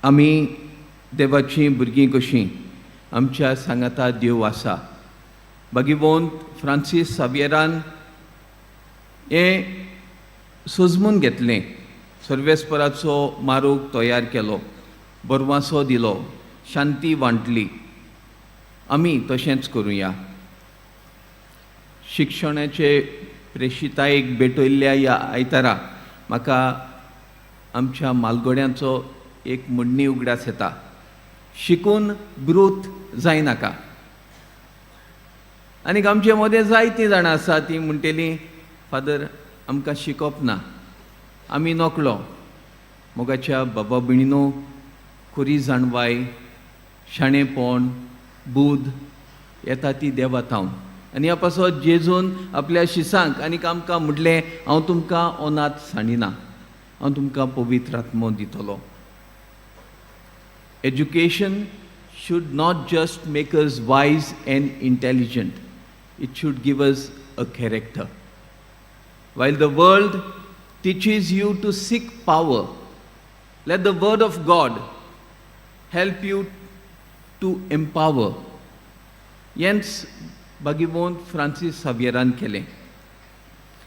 आमी देवाचीं भुरगीं कशीं आमच्या सांगाता देव आसा. भगिवंत फ्रांसीस सावियरान हें सोजमून घेतलें, सर्वेस्पराचो मारोग तयार केलो, बरवासो दिलो, शांती वांटली. आमी तशेंच करुया. शिक्षणाचे प्रेशितायेक भेटयल्ल्या ह्या आयतारा म्हाका आमच्या मालगोड्यांचो एक म्हणणी उगडास येता, शिकून ब्रूत जायनाका. आनीक आमचे मदें जायतीं जाणां आसा, तीं म्हणटलीं, फादर, आमकां शिकप ना, आमी नकळो. मोगाच्या बाबा भयणीनो, खरी जाणवाय, शाणेपण, बूद येता ती देवा थावन. आनी ह्या पासत जेजून आपल्या शिसांक आनीक आमकां म्हटलें, हांव तुमकां अनाथ सांडिना, हांव तुमकां पवित्र आत्मो दितलो. Education should not just make us wise and intelligent, it should give us a character. While the world teaches you to seek power, let the word of God help you to empower. हेंच भगिवंत Francis सावियरान केलें.